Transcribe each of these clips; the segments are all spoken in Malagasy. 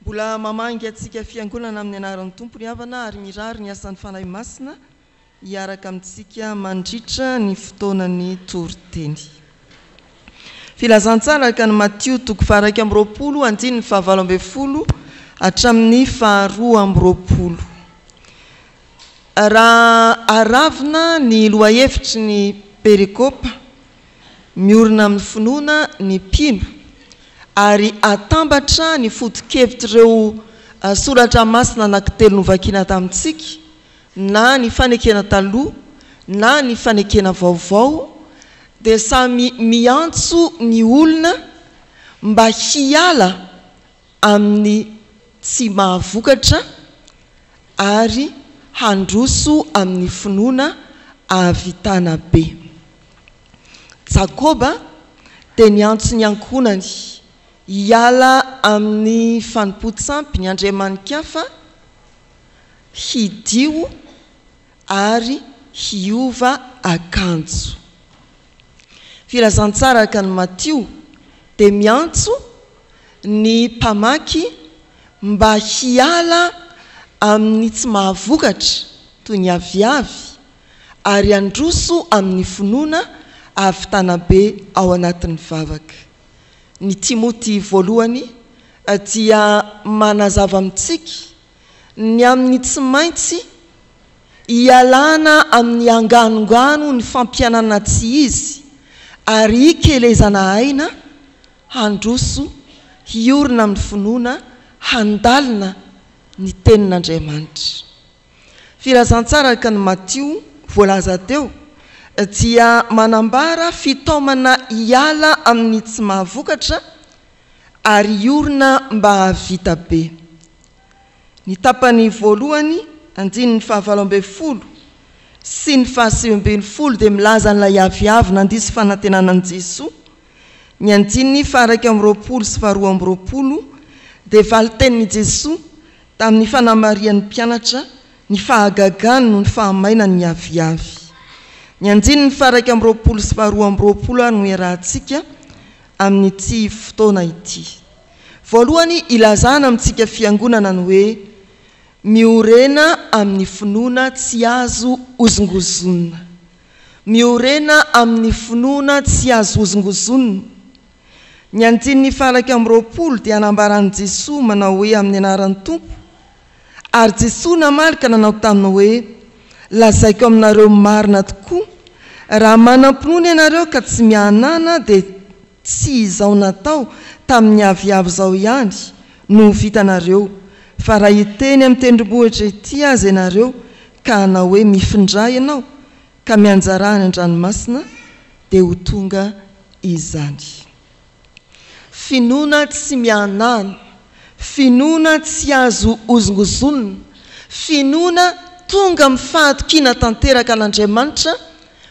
Mbola mamangy antsika Fiangonana amin'ny anaran'ny Tompo ry havana ary mirary ny asan'ny Fanahy Masina hiaraka amintsika mandritra ny fotoanan'ny toriteny. Filazantsara araka an'i Matio toko faha-21 andininy faha-18 hatramin'ny faha-22. Raha aravina ny lohahevitry ny perikopa, miorina amin'ny finoana ny mpino, ary atambatra ny foto-kevitr'ireo soratra masina anankitelo novakina tamintsika, na ny Fanekena Taloha na ny Fanekena Vaovao, dia samy miantso ny olona mba hiala amin'ny tsy mahavokatra ary handroso amin'ny finoana ahavitana be. Jakoba dia niantso ny ankohonany hiala amin'ny fanompoan-tsampy ny andriamani-kafa, hidio ary hiova akanjo. Filazantsara araka an'i Matio dia miantso ny mpamaky mba hiala amin'ny tsy mahavokatra toy ny aviavy ary handroso amin'ny finoana ahavitana be ao anatin'ny vavaka. Ny Timoty voalohany dia manazava amintsika ny amin'ny tsy maintsy hialana amin'ny anganongano ny fampianana tsy izy ary hikelezana aina handroso hiorina amin'ny finoana handalina ny Tenin'Andriamanitra. Filazantsara araka an'i Matio voalaza teo dia manambara fitaomana hiala amin'ny tsy mahavokatra ary hiorina mba hahavita be. Ny tapany voalohany, andininy fahavalo ambin'ny folo sy ny fahasivy ambin'ny folo dia milaza an'ilay aviavy nandiso fanantenana an'i Jesoa. Ny andininy faha-21 sy faha-22 dia valin-tenin'i Jesoa tamin'ny fanamarihan'ny mpianatra ny fahagagany noho ny fahamainany ny aviavy. Ny andininy faha-21 sy faha-22 ary no iarahantsika amin'ity fotoana ity. Voalohany ilazana amintsika Fiangonana ny hoe miorena amin'ny finoana tsy azo hozongozonina. Miorena amin'ny finoana tsy azo hozongozonina. Ny andininy faha-21 dia nambaran'i Jesoa manao hoe amin'ny anaran'ny Tompo, Ary Jesoa namaly ka nanao taminy hoe, Lazaiko aminareo marina tokoa, raha manam-pinoana ianareo ka tsy miahanana dia tsy izao natao tamin'ny aviavy izao ihany no ho vitanareo, fa raha hiteny amin'ny tendrombohitra ity aza ianareo ka hanao hoe mifindrà ianao ka mianjarà any an-dranomasina dia ho tonga izany. Finoana tsy miahanahana, finoana tsy azo hozongozonina, finoana tonga amin'ny fahatokiana tanteraka an'Andriamanitra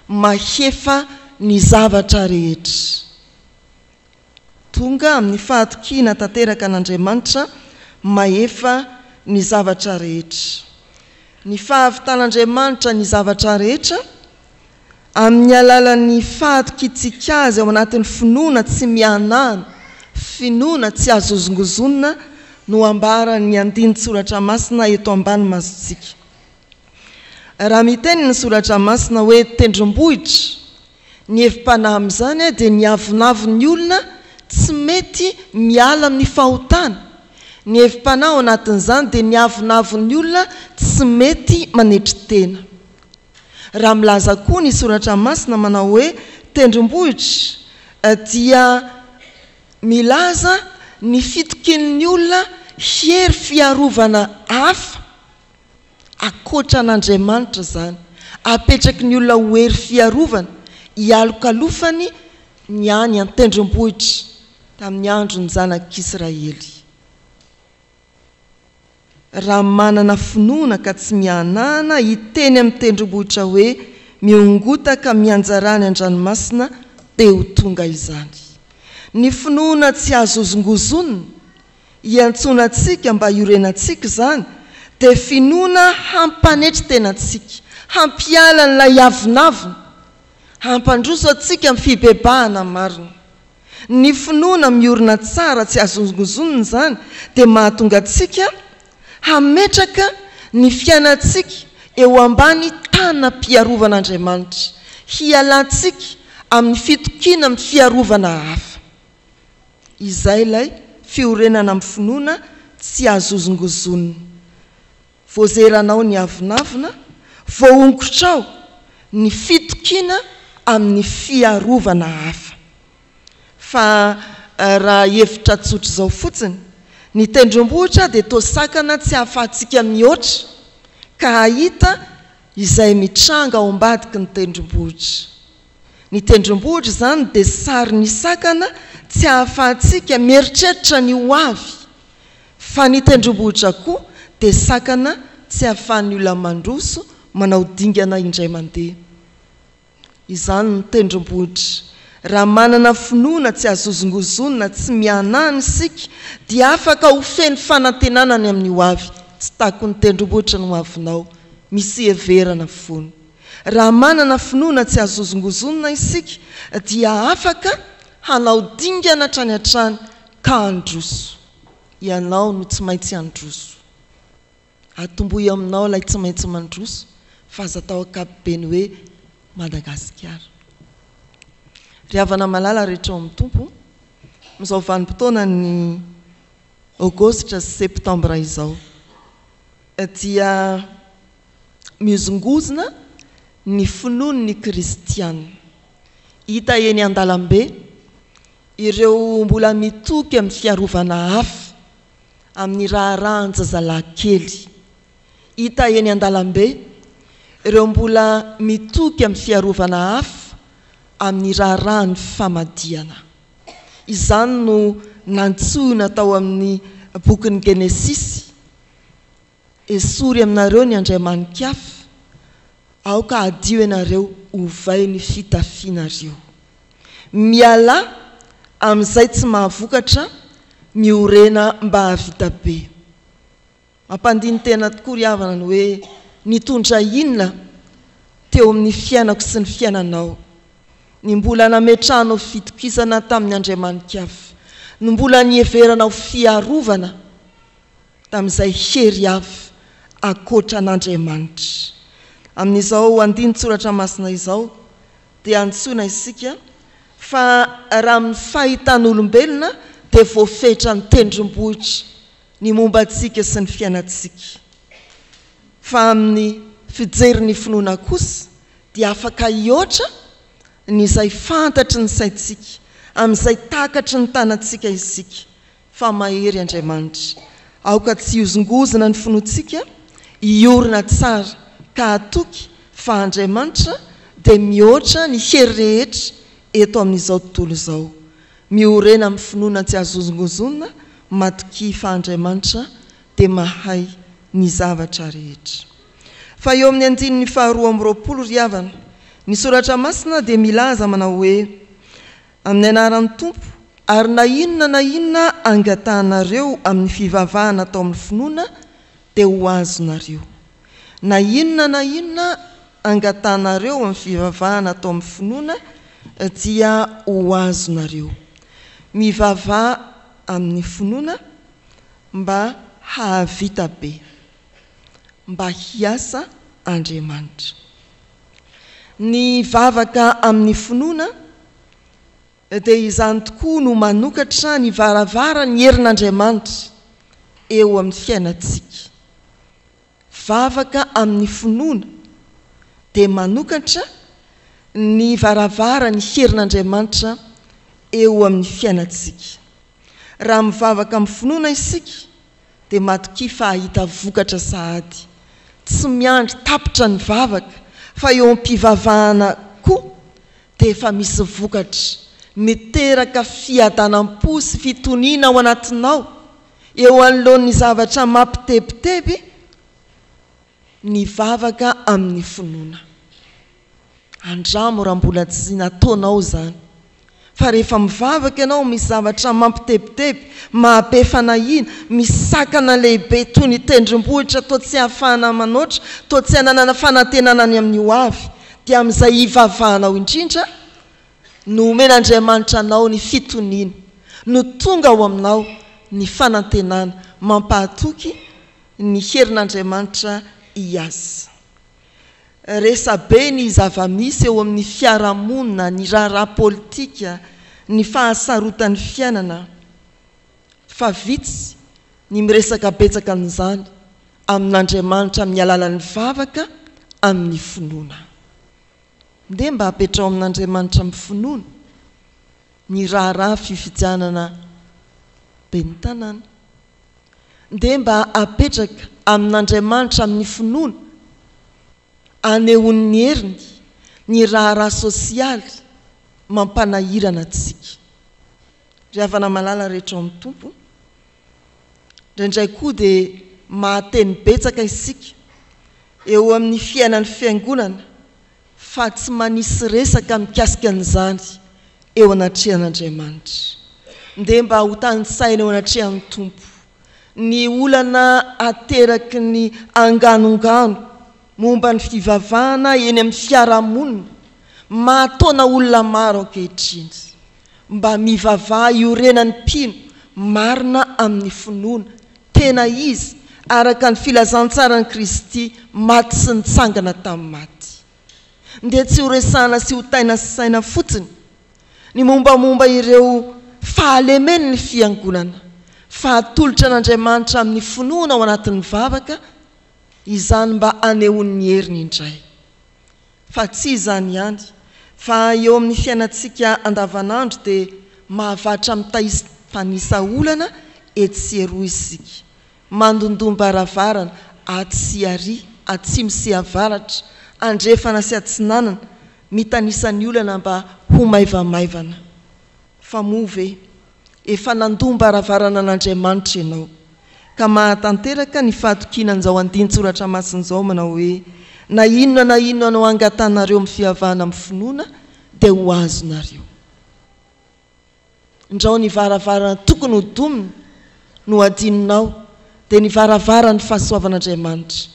mahefa ny zavatra rehetra. Tonga amin'ny fahatokiana tanteraka an'Andriamanitra mahefa ny zavatra rehetra. Ny fahavitan'Andriamanitra ny zavatra rehetra amin'ny alalan'ny fahatokiantsika Azy ao anatin'ny finoana tsy miahanahana, finoana tsy azo hozongozonina no ambaran'ny andinin-tsoratra masina eto ambany masontsika. Raha miteny ny soratra masina hoe tendrombohitra, ny hevi-panahy amin'izany dia ny avonavon'ny olona tsy mety miala amin'ny fahotana. Ny hevi-panahy ao anatin'izany dia ny avonavon'ny olona tsy mety manetry tena. Raha milaza koa ny soratra masina manao hoe tendrombohitra dia milaza ny fitokian'ny olona hery fiarovana hafa Ankoatra an'Andriamanitra izany, apetraky ny olona ho hery fiarovana hialokalofany ny any an-tendrombohitra tamin'ny andron'ny zanak'Israely. Raha manana finoana ka tsy miahanahana hiteny amin'ny tendrombohitra hoe, Miongota ka mianjarà any an-dranomasina, dia ho tonga izany. Ny finoana tsy azo hozongozonina Iantsoana antsika mba hiorenantsika izany dia finoana hampanetry tena antsika, hampiala an'ilay avonavona, hampandroso antsika amin'ny fibebahana marina. Ny finoana miorina tsara tsy azo hozongozonina izany dia mahatonga antsika hametraka ny fiainantsika eo ambany tanam-piarovan'Andriamanitra, hialantsika amin'ny fitokiana amin'ny fiarovana hafa. Izay ilay fiorenana amin'ny finoana tsy azo hozongozonina. Voazeranao ny avonavona, voahongotrao ny fitokiana amin'ny fiarovana hafa. Fa raha hevitra tsotr'izao fotsiny, ny tendrombohitra dia toa sakana tsy ahafahantsika mihoatra ka hahita izay mitranga ao ambadiky ny tendrombohitra. Ny tendrombohitra izany dia sary ny sakana tsy ahafahantsika mieritreritra ny ho avy. Fa ny tendrombohitra koa dia sakana tsy ahafahan'ny olona mandroso manao dingana indray mandeha. Izany ny tendrombohitra. Raha manana finoana tsy azo hozongozonina, tsy mihanahana isika, dia afaka ho feno fanantenana ny amin'ny ho avy. Tsy takon'ny tendrombohitra ny ho avinao. Misy hiheverana fony. Raha manana finoana tsy azo hozongozonina isika, dia afaka hanao dingana hatrany hatrany ka handroso. Ianao no tsy maintsy handroso. Atombohy aminao ilay tsy maintsy mandroso fa aza atao ankapobeny hoe Madagasikara. Ry havana malala rehetra ao amin'ny Tompo, amin'izao vanim-potoanan'ny Aogositra sy Septambra izao dia mihozongozona ny finoan'ny kristiana. Hita eny an-dalambe ireo mbola mitoky amin'ny fiarovana hafa amin'ny raharahan-jazalahy kely. Hita eny an-dalambe ireo mbola mitoky amin'ny fiarovana hafa amin'ny raharahan'ny famadihana. Izany no nantsoina tao amin'ny bokin'ny Genesisy. Esory aminareo ny andriamani-kafa, aoka hadio ianareo, ovay ny fitafianareo. Mialà amin'izay tsy mahavokatra, miorena mba hahavita be. Mampandini-tena tokoa ry havana ny hoe nitondra inona teo amin'ny fiainako sy ny fiainanao ny mbola nametrahanao fitokisana tamin'ny andriamani-kafa, ny mbola niheveranao fiarovana tamin'izay hery hafa ankoatra an'Andriamanitra. Amin'izao andinin-tsoratra masina izao dia antsoina isika fa raha amin'ny fahitan'olombelona dia voafetra ny tendrombohitra ny momba antsika sy ny fiainantsika. Fa amin'ny fijery ny finoana kosa dia afaka hihoatra ny izay fantatry ny saintsika, amin'izay takatry ny tanantsika isika. Fa mahery Andriamanitra. Aoka tsy hihozongozona ny finoantsika, hiorina tsara ka hatoky fa Andriamanitra dia mihoatra ny hery rehetra eto amin'izao tontolo izao. Miorena amin'ny finoana tsy azo hozongozonina, matokia fa Andriamanitra dia mahay ny zavatra rehetra. Fa eo amin'ny andininy faharoa amby 20 ry havana, ny Soratra Masina dia milaza manao hoe, Amin'ny anaran'ny Tompo, ary na inona na inona angatahanareo amin'ny fivavahana atao amin'ny finoana dia ho azonareo. Na inona na inona angatahanareo amin'ny fivavahana atao amin'ny finoana dia ho azonareo. Mivavaha amin'ny finoana mba hahavita be. Mba hiasa Andriamanitra. Ny vavaka amin'ny finoana dia izany tokoa no manokatra ny varavaran'ny herin'Andriamanitra eo amin'ny fiainantsika. Vavaka amin'ny finoana dia manokatra ny varavaran'ny herin'Andriamanitra eo amin'ny fiainantsika. Raha mivavaka amin'ny finoana isika dia matokia fa hahita vokatra sahady. Tsy miandry tapitra ny vavaka fa eo am-pivavahana koa dia efa misy vokatra. Miteraka fiadanam-po sy fitoniana ao anatinao eo anoloan'ny zavatra mampitebiteby ny vavaka amin'ny finoana. Andramo raha mbola tsy nataonao izany. Fa rehefa mivavaka ianao, misy zavatra mampitebiteby, mahabe fanahiana, misy sakana lehibe toy ny tendrombohitra toa tsy ahafahana manoatra, toa tsy ananana fanantenana ny amin'ny ho avy, dia amin'izay hivavahanao indrindra. No omen'Andriamanitra anao ny fitoniana, no tonga ao aminao ny fanantenana mampahatoky ny herin'Andriamanitra hiasa. Resa-be ny zava-misy eo amin'ny fiarahamonina, ny raharaha politika, ny fahasarotan'ny fiainana. Fa vitsy ny miresaka betsaka an'izany amin'Andriamanitra amin'ny alalan'ny vavaka amin'ny finoana. Ndeha mba apetraho amin'Andriamanitra amin'ny finoana ny raharaha fifidianana ben'ny tanàna. Ndeha mba apetraka amin'Andriamanitra amin'ny finoana anehoany ny heriny ny raharaha sosialy mampanahirana antsika. Ry havana malala rehetra ao amin'ny Tompo, indraindray koa dia mahateny betsaka isika eo amin'ny fiainan'ny Fiangonana fa tsy manisy resaka mikasika an'izany eo anatrehan'Andriamanitra. Ndeha mba ho tanisaina eo anatrehan'ny Tompo ny olana ateraky ny anganongano momba ny fivavahana eny amin'ny fiarahamonina mahataona olona maro ankehitriny. Mba mivavaha iorenan'ny mpino marina amin'ny finoana tena izy araka ny filazantsaran'i Kristy maty sy nitsangana tamin'ny maty. Ndeha tsy ho resahana sy ho taina saina fotsiny ny mombamomba ireo fahalemen'ny Fiangonana fa atolotra an'Andriamanitra amin'ny finoana ao anatin'ny vavaka izany mba hanehoany ny heriny indray. Fa tsy izany ihany, fa eo amin'ny fiainantsika andavanandro dia mahavatra mitanisa olana etsy sy eroa isika. Mandondom-baravarana atsy sy ary, atsimo sy avaratra, andrefana sy atsinanana, mitanisa ny olana mba ho maivamaivana. Fa moa ve efa nandom-baravarana an'Andriamanitra ianao, ka mahatanteraka ny fahatokiana an'izao andinin-tsoratra masina izao manao hoe, Na inona na inona no angatanareo amin'ny fihavahana amin'ny finoana, dia ho azonareo. Ndrao ny varavarana tokony ho domina no hadinonao, dia ny varavaran'ny fahasoavan'Andriamanitra,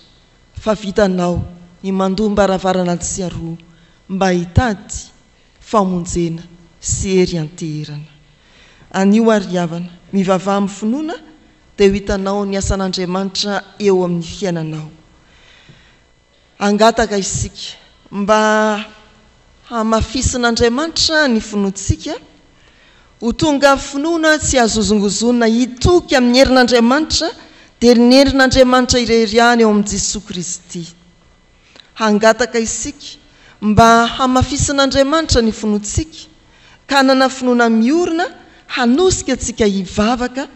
fa vitanao ny mandom-baravarana atsy sy aroa mba hitady famonjena sy hery ianteherana. Anio ary havana, mivavaha amin'ny finoana dia ho hitanao ny asan'Andriamanitra eo amin'ny fiainanao. Hangataka isika mba hamafisin'Andriamanitra ny finoantsika, ho tonga finoana tsy azo hozongozonina hitoky amin'ny herin'Andriamanitra, dia ny herin'Andriamanitra irery ihany ao amin'i Jesoa Kristy. Hangataka isika mba hamafisin'Andriamanitra ny finoantsika, ka hanana finoana miorina hanosika antsika hivavaka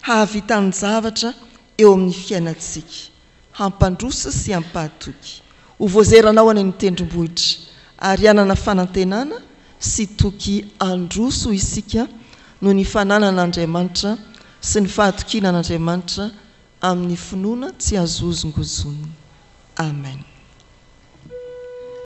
hahavitan-javatra eo amin'ny fiainantsika, hampandroso sy hampahatoky. Ho voazeranao any amin'ny tendrombohitra, ary hanana fanantenana sy toky handroso isika noho ny fananana an'Andriamanitra sy ny fahatokiana an'Andriamanitra amin'ny finoana tsy azo hozongozonina. Amen.